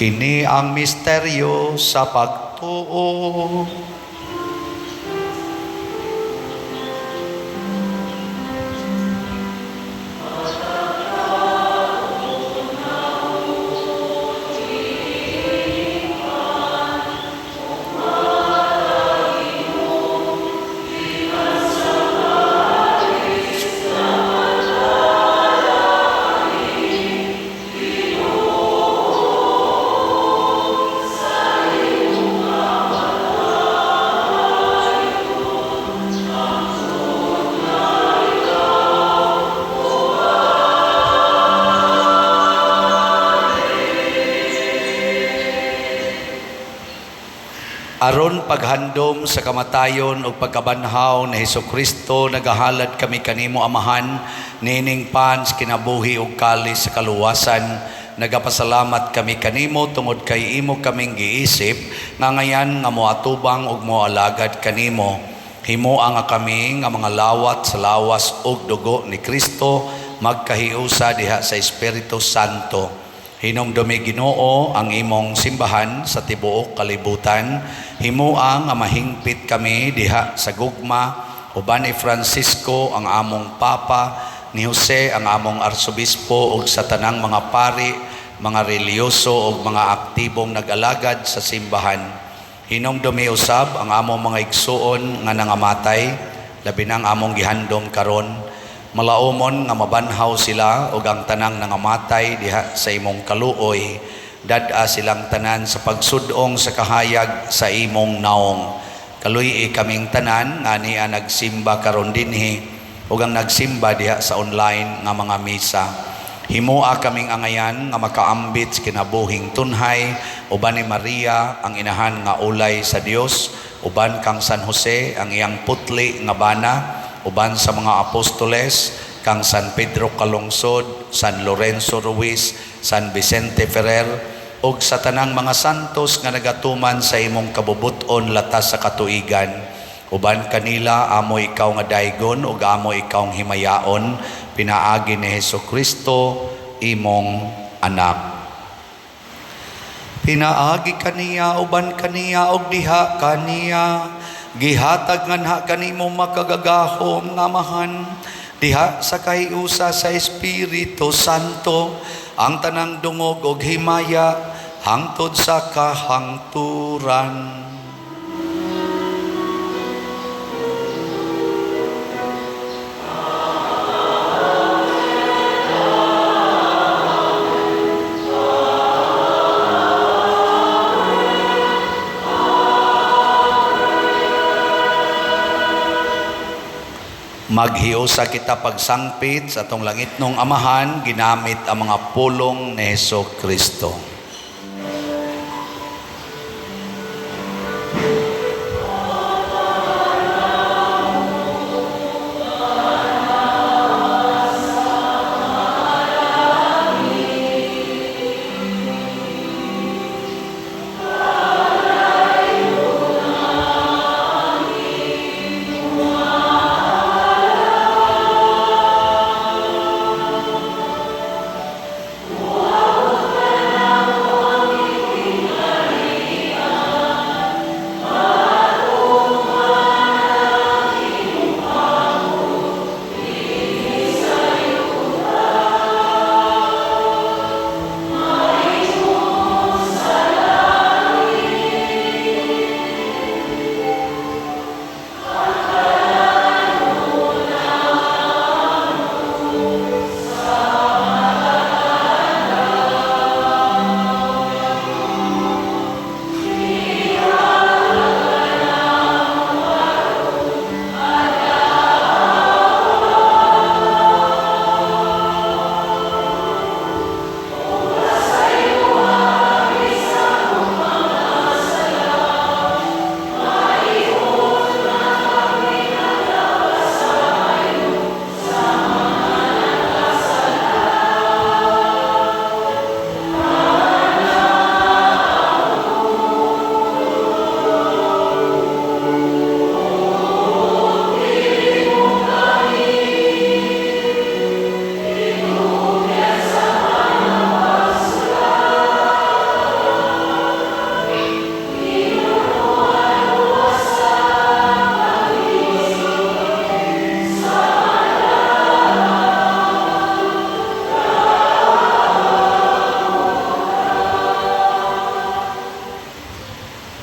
Kini ang misteryo sa pagtuo. Aron paghandom sa kamatayon ug pagkabanhaw ni Hesukristo, nagahalad kami kanimo, Amahan, niining pan sa kinabuhi ug kalis sa kaluwasan. Nagapasalamat kami kanimo tungod kay imo kaming giisip nga ngayan nga moatubang ug moalagad kanimo. Himoa nga kami nga mga lawat sa lawas ug dugo ni Kristo magkahiusa diha sa Espiritu Santo. Hinumdumi, Ginoo, ang imong simbahan sa tibuok kalibutan. Himoa nga mahingpit kami diha sa gugma uban ni Francisco ang among Papa, ni Jose ang among Arsobispo ug sa tanang mga pari, mga relihiyoso ug mga aktibong nag-alagad sa simbahan. Hinumdumi usab ang among mga igsuon nga nangamatay, labi nang among gihandom karon. Malaumon nga mabanhaw sila ug ang tanang nangamatay diha sa imong kaluoy. Dad-a silang tanan sa pagsudong sa kahayag sa imong naong. Kaluy-i kaming tanan nga ania nagsimba karon dinhi ug ang nagsimba diha sa online nga mga misa. Himoa kaming angayan nga makaambit sa kinabuhing tunhay uban ni Maria ang inahan nga ulay sa Dios, uban kang San Jose ang iyang putli nga bana, uban sa mga apostoles, kang San Pedro Calungsod, San Lorenzo Ruiz, San Vicente Ferrer, ug sa tanang mga santos nga nagatuman sa imong kabubut-on latas sa katuigan. Uban kanila amo ikaw nga daygon ug amo ikaw himayaon pinaagi ni Hesus Kristo imong anak. Pinaagi kaniya, uban kaniya ug diha kaniya, gihatag nganha kanimo makagagahom nga Amahan diha sa kahiusa sa Espiritu Santo ang tanang dungog ug himaya hangtod sa kahangturan. Maghiusa kita pagsangpit sa atong langitnong Amahan ginamit ang mga pulong ni Heso Kristo.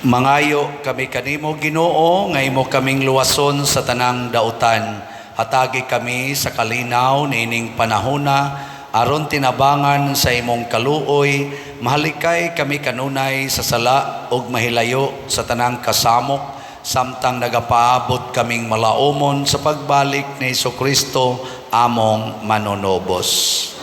Mangayo kami kanimo, Ginoo, nga imo kaming luwason sa tanang dautan. Hatagi kami sa kalinaw niining panahona aron tinabangan sa imong kaluoy, mahalikay kami kanunay sa sala ug mahilayo sa tanang kasamok samtang nagapaabot kaming malaumon sa pagbalik ni Kristo among manunobos.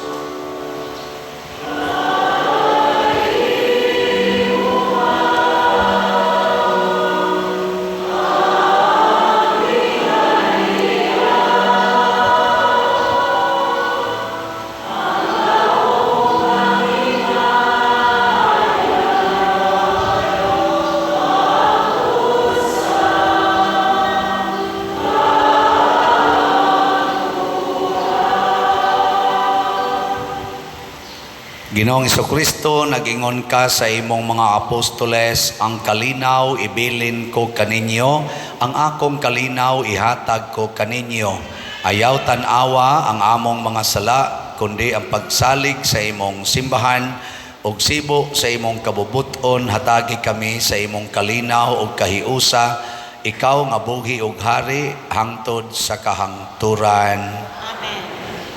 Ginoong Kristo, nagingon ka sa imong mga apostoles, "Ang kalinaw ibilin ko kaninyo, ang akong kalinaw ihatag ko kaninyo. Ayaw tan-awa ang among mga sala, kundi ang pagsalig sa imong simbahan, ug sibo sa imong kabubuton, hatagi kami sa imong kalinaw ug kahiusa, ikaw nga buhi ug hari hangtod sa kahangturan." Amen.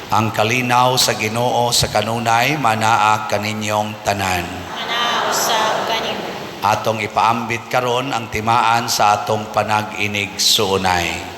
Ang kalinaw sa Ginoo sa kanunay manaa kaninyong tanan. Manaa usab kanimo. Atong ipaambit karon ang timaan sa atong panag-inig suunay.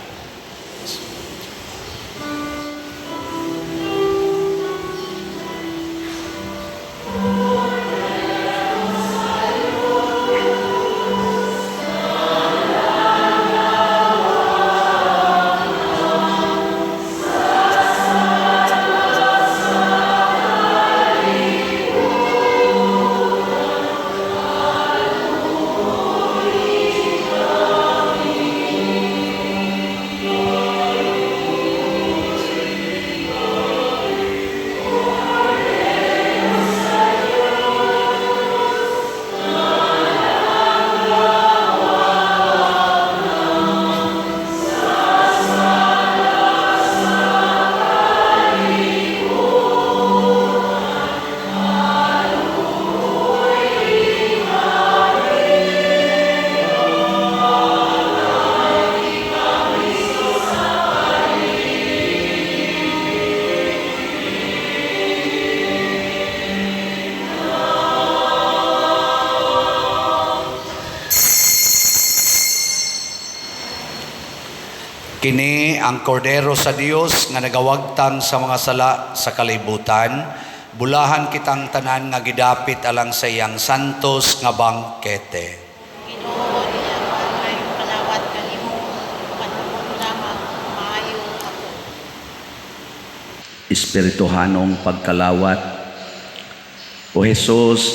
Kini ang kordero sa Dios nga nagawagtang sa mga sala sa kalibutan. Bulahan kitang tanan nga gidapit alang sa iyang santos nga bangkete. Ginoo, dili ako angay palawat kanimo, apan tungod lamang maayo ako. Espirituhanong pagkalawat. O Jesus,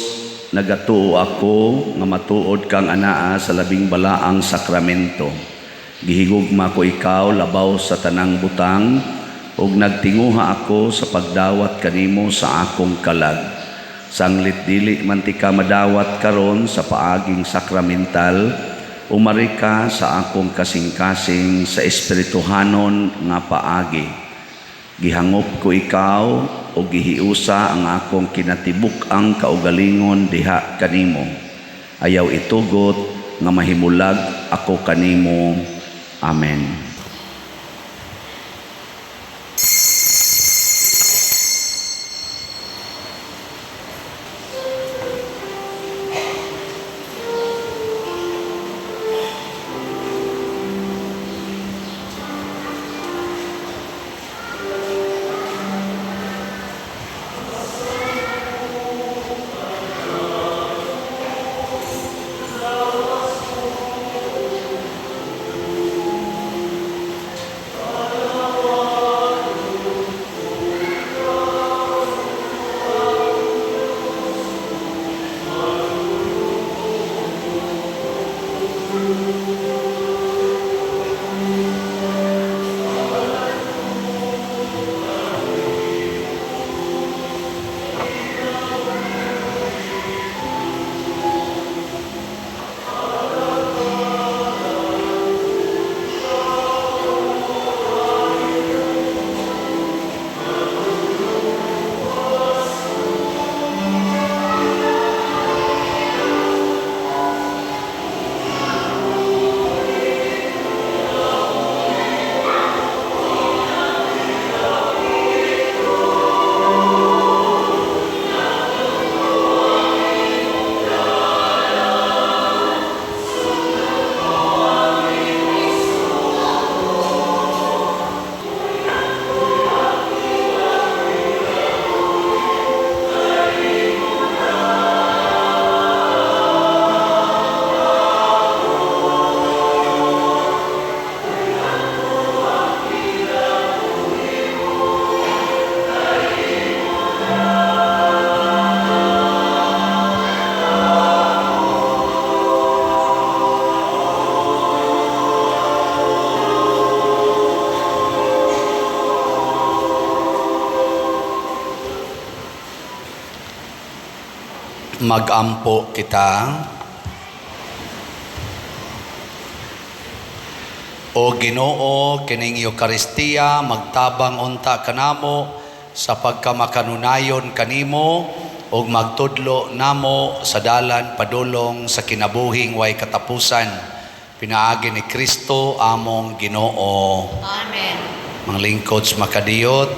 nagatuo ako nga matuod kang anaa sa labing balaang sakramento. Gihigugma ko ikaw labaw sa tanang butang ug nagtinguha ako sa pagdawat kanimo sa akong kalag. Sanglit dili man tika madawat karon sa paaging sakramental, umari ka sa akong kasing-kasing sa espirituhanon nga paagi. Gihangop ko ikaw o gihiusa ang akong kinatibuk-ang kaugalingon diha kanimo. Ayaw itugot nga mahimulag ako kanimo. Amen. Magampo kita. O Ginoo, kining Eukaristiya magtabang unta kanamo sa pagkamakanunayon kanimo ug magtudlo namo sa dalan padulong sa kinabuhing way katapusan, pinaagi ni Kristo among Ginoo. Amen. Mga lingkod sa makadiyot,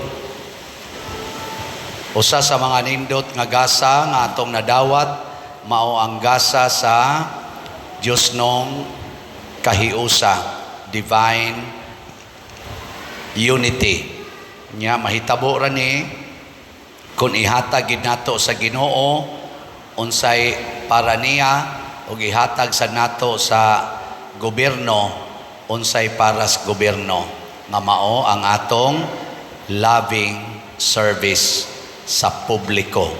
usa sa mga nindot nga gasa nga atong nadawat mao ang gasa sa Diosnong kahiusa, divine unity. Nya mahitabo ra ni kung ihatag gid nato sa Ginoo unsay para niya ug ihatag sa nato sa gobyerno unsay para sa gobyerno, nga mao ang atong loving service sa publiko.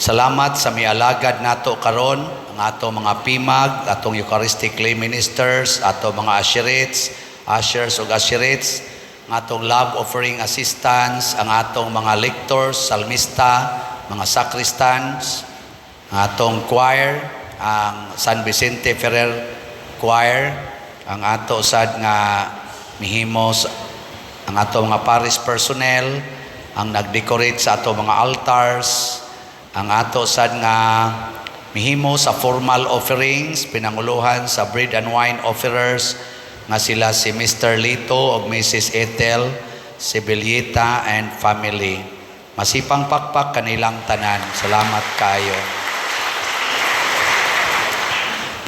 Salamat sa mialagad nato karon, ang ato mga pimag, atong Eucharistic lay ministers, ato mga usherates, ushers ug usherates, ang atong love offering assistants, ang atong mga lectors, salmista, mga sacristans, ang atong choir, ang San Vicente Ferrer Choir, ang ato sad nga mihimos, ang ato mga parish personnel, ang nag-decorate sa ato mga altars, ang ato sad nga mihimo sa formal offerings, pinanguluhan sa bread and wine offerers nga sila si Mr. Lito ug Mrs. Ethel Sibilita and family. Masipang pakpak kanilang tanan. Salamat kayo.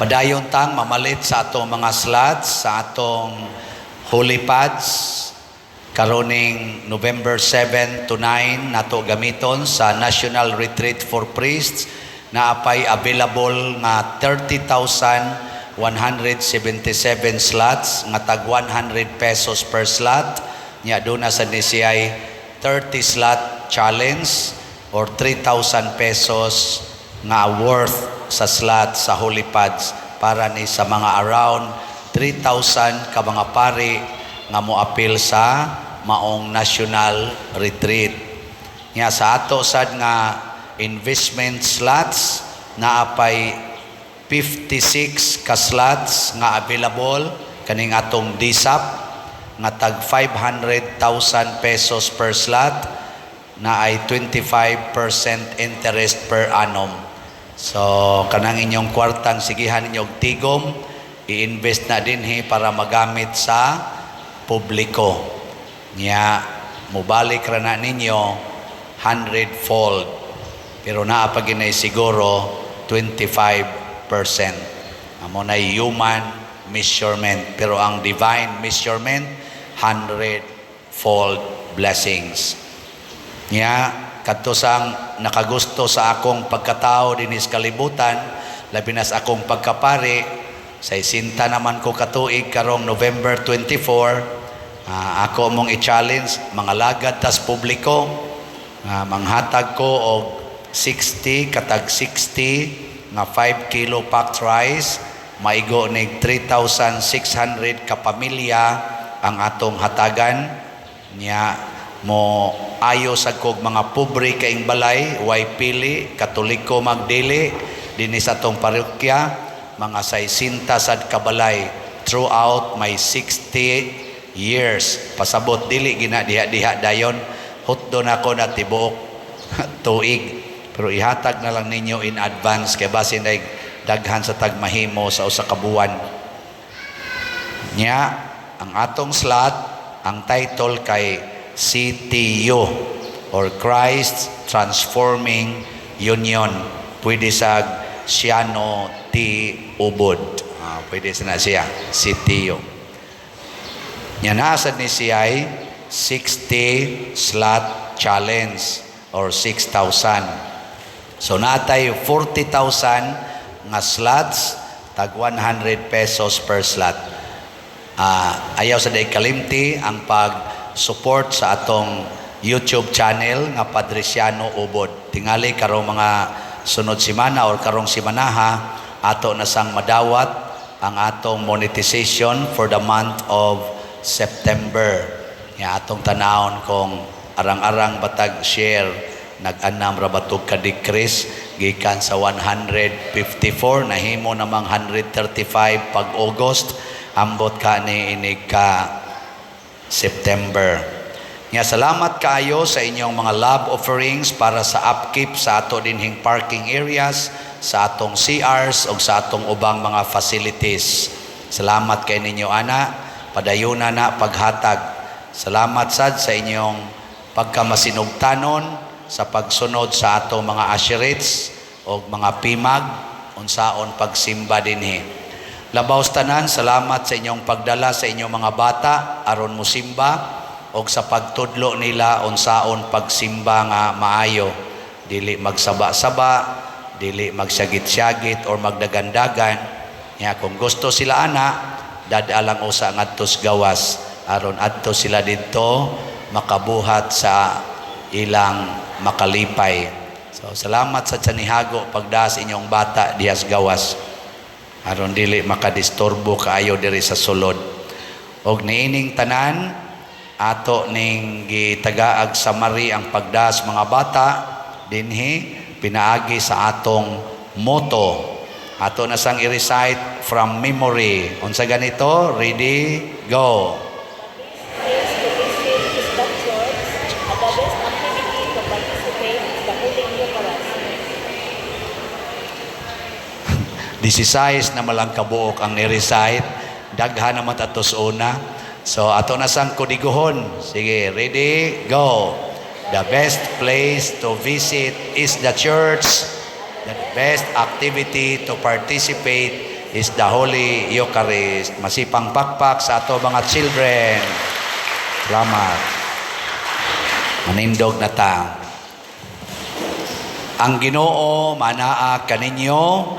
Padayon tang mamalit sa atong mga slots, sa atong holy pads. Karoning November 7 to 9 nato gamiton sa National Retreat for Priests, na apay available nga 30,177 slots nga tag 100 pesos per slot. Nya duna sa ni siya'y 30 slot challenge or 3,000 pesos nga worth sa slot sa holy pads para ni sa mga around 3,000 ka mga pari nga moapil sa maong national retreat. Nya sa ato sad nga investment slots, naapay 56 ka slots nga available kaning atong DSAP nga tag 500,000 pesos per slot na ay 25% interest per annum. So kanang inyong kwartang sigihan ninyo og tigom, i-invest na dinhi para magamit sa publiko. Nya mobalik ra na ninyo 100-fold. Pero naa pa ginay siguro 25%. Amo na human measurement, pero ang divine measurement, 100-fold blessings. Nya kadto sang nakagusto sa akong pagkatao dinis kalibutan, labi na sa akong pagkapari, sa isinta naman ko katuig karong November 24, ako mong i-challenge mga lagad tas publiko nga manghatag ko og 60 katag 60 nga 5 kilo packed rice, maigo nig 3,600 ka pamilya ang atong hatagan. Nya mo ayo sa kog mga pobre kaing balay, way pili Katoliko magdili, dinhi sa atong parokya mga 60 sad kabalay throughout my 60 years. Pasabot dili gina diha-diha dayon, hutdo na ko na tibuok tuig, pero ihatag na lang ninyo in advance kay basin ay daghan sa tagmahimo sa usa ka buwan. Nya ang atong slot, ang title kay CTU or Christ Transforming Union. Pwede sa Siano T. Ubod. Pwede sa na siya, CTU. Nya naasad ni siya ay 60 slot challenge or 6,000. So natay 40,000 nga slots tag 100 pesos per slot. Ayaw sa day kalimti ang pag-support sa atong YouTube channel nga Padriciano Ubod. Tingali karong mga sunod simana or karong simanaha, ato na sang madawat ang atong monetization for the month of September. Ya atong tanawon kung arang-arang batag share. Nag-anam ra ba tog ka-decrease gikan sa 154, nahimo namang 135 pag August, ambot ka ni inig ka September. Nga salamat kaayo sa inyong mga love offerings para sa upkeep sa ato dinhing parking areas, sa atong CRs ug sa atong ubang mga facilities. Salamat kay ninyo ana, padayuna na paghatag. Salamat sad sa inyong pagkamasinugtanon sa pagsunod sa atong mga usherates o mga pimag unsaon pagsimba dinhi. Labaw sa tanan, salamat sa inyong pagdala sa inyong mga bata aron mosimba og sa pagtudlo nila unsaon pagsimba nga maayo. Dili magsaba-saba, dili magsyagit-syagit or magdagandagan. Ya, kung gusto sila ana, dad-a lang usa ngadtos gawas aron adto sila didto makabuhat sa ilang makalipay. So salamat sa tsanihago pagdas inyong bata dihas gawas aron dili makadisturbo kaayo diri sa sulod. Og niining tanan, ato ning gitagaag sa mari ang pagdas mga bata dinhi pinaagi sa atong motto. Ato na sang i-recite from memory. Unsa ganito? Ready? Go. Place to visit is the church, and the best activity to participate is the Holy Eucharist. 16 na malang kabuok ang ni-recite. Daghan naman atos una. So ato na sang kodiguhon. Sige, ready? Go. The best place to visit is the church. The best activity to participate is the Holy Eucharist. Masipang pakpak sa ato mga children. Salamat. Manindog na ta. Ang Ginoo manaa kaninyo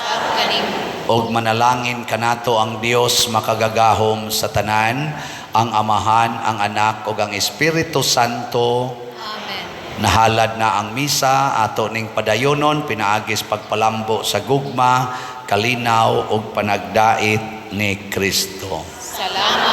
Usab kanimo. Og manalangin kanato ang Dios makagagahom sa tanan, ang Amahan, ang Anak ug ang Espiritu Santo. Amen. Nahalad na ang misa, ato ning padayonon pinaagis pagpalambo sa gugma, kalinaw ug panagdait ni Kristo. Salamat.